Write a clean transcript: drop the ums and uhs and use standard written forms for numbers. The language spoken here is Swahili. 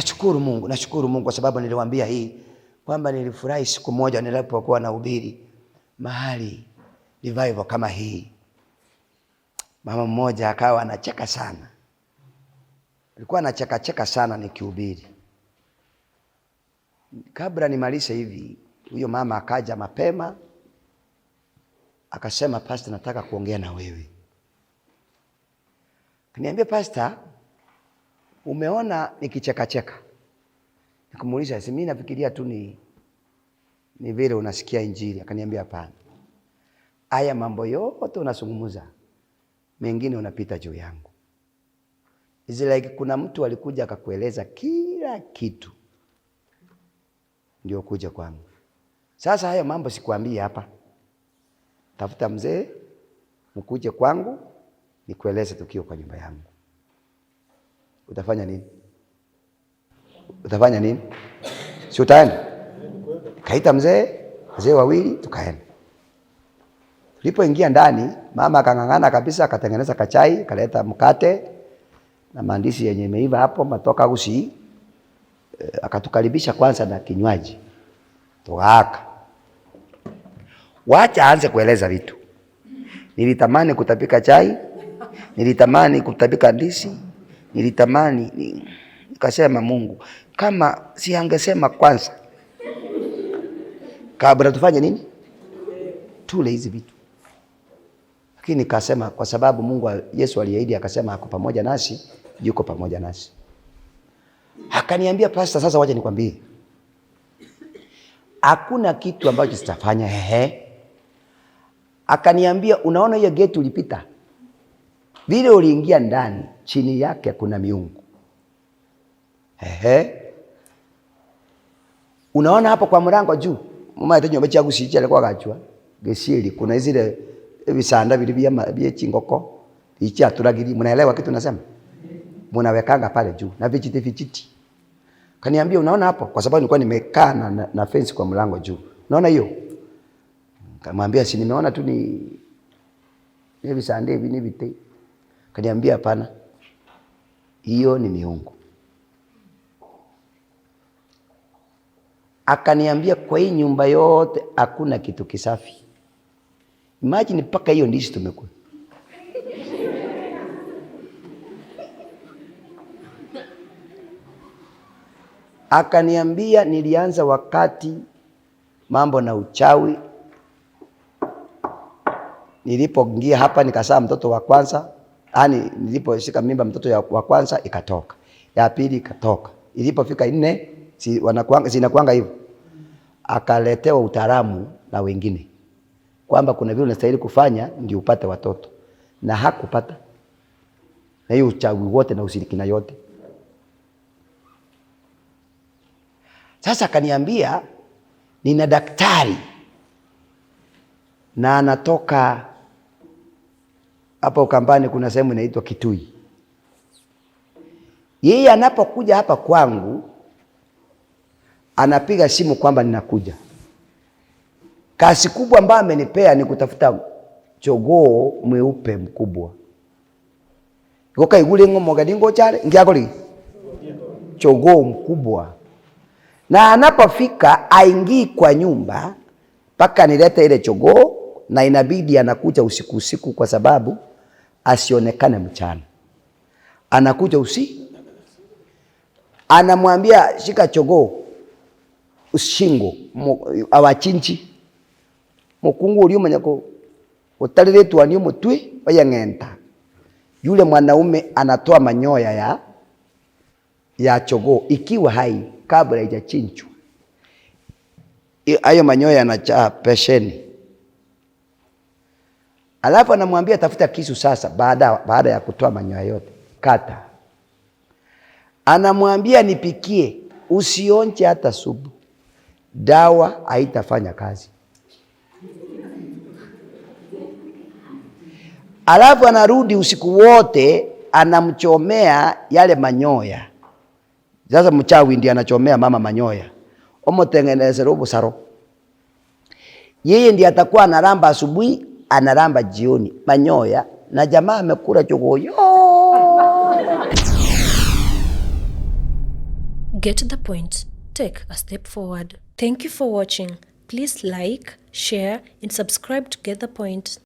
Nashukuru Mungu, nashukuru Mungu kwa sababu niliwaambia hii kwamba nilifurahi siku moja nilipokuwa nahubiri mahali revival kama hii. Mama mmoja akawa anacheka sana. Alikuwa anacheka cheka sana nikihubiri. Kabla nimalize hivi, huyo mama akaja mapema akasema, Pastor, nataka kuongea na wewe. Kaniambia, Pastor, umeona nikicheka cheka? Nikamuuliza, si mimi nafikiria tu ni vile unasikia injili. Akaniambia hapana. Haya mambo yote unazungumza, mengine unapita juu yangu. It's like kuna mtu alikuja akakueleza kila kitu ndio kuja kwangu. Sasa hayo mambo sikuambii hapa. Tafuta mzee mkuje kwangu nikueleze tukio kwa nyumba yangu. Utafanya nini? Utafanya nini? Si utaenda? Kaita mzee, wazee wawili tukaenda. Tulipoingia ndani, mama akang'ang'ana kabisa, akatengeneza kachai, akaleta mkate na maandishi yenye imeiva hapo matoka gusi. Akatukaribisha kwanza na kinywaji. Tukaaka. Wacha aanze kueleza vitu. Nilitamani kutapika chai, nilitamani kutapika ndizi, nilitamani nikasema Mungu, kama si angesema kwanza kabla tufanye nini? Tule hizi vitu. Lakini nikasema kwa sababu Mungu Yesu aliahidi akasema ako pamoja nasi, yuko pamoja nasi. Akaniambia, Pastor, sasa wacha nikwambie. Hakuna kitu ambacho sitafanya. Ehe. Akaniambia, unaona hiyo gate ulipita? Vile uliingia ndani, chini yake kuna miungu. Ehe. Unaona hapo kwa mlango juu? Mama yetu nyumba cha gusicha alikuwa gachwa. Gesili kuna zile visanda vile vya vya chingoko. Ichi aturagiri, mnaelewa kitu nasema? Mnawekanga pale juu na vijiti vijiti. Kaniambia unaona hapo, kwa sababu nilikuwa nimekaa na fence kwa mlango juu. Unaona hiyo? Nikamwambia si nimeona tu ni visande hivi ni vite. Kaniambia hapana. Hiyo ni miungu. Akaniambia kwa hii nyumba yote hakuna kitu kisafi. Imagine mpaka hiyo ndizi tumekula. Akaniambia nilianza wakati mambo na uchawi. Nilipoingia hapa nikazaa mtoto wa kwanza, yani niliposhika mimba mtoto wa kwanza ikatoka, ya pili ikatoka. Ilipofika 4, si wanakuanga, zinakuanga hivyo. Akaletewa utaalamu na wengine kwamba kuna vile unastahili kufanya ndio upate watoto, na hakupata. Na hiyo uchawi wote na ushirikina yote. Sasa akaniambia nina daktari na anatoka hapo Ukambani, kuna sehemu inaitwa Kitui. Yeye anapokuja hapa kwangu anapiga simu kwamba ninakuja. Kazi kubwa ambayo amenipea ni kutafuta jogoo mweupe mkubwa. Goka igule ngomo gadingo chale ngiakoli jogoo mkubwa. Na anapofika aingii kwa nyumba mpaka nilete ile jogoo, na inabidi anakuja usiku usiku kwa sababu asionekane mchana. Anakuja usiku, anamwambia shika jogoo shingo awachinchi mukungu uri umanyako utariretwa ni mutwi oyang'enta. Yule mwanaume anatoa manyoya ya jogoo ikiwa hai kabla haijachinjwa. Hayo manyoya yanajaa pesheni. Alafu anamwambia tafuta kisu sasa, baada ya kutoa manyoya yote, kata. Anamwambia nipikie, usionje hata supu. Dawa haitafanya kazi. Alafu anarudi usiku wote anamchomea yale manyoya. Sasa mchawi ndiye anachomea mama manyoya. Omotengeneze robo saro. Yeye ndiye atakuwa analamba asubuhi, analamba jioni manyoya, na jamaa amekula chogoyo. Get the point. Take a step forward. Thank you for watching. Please like, share, and subscribe to Get the Point.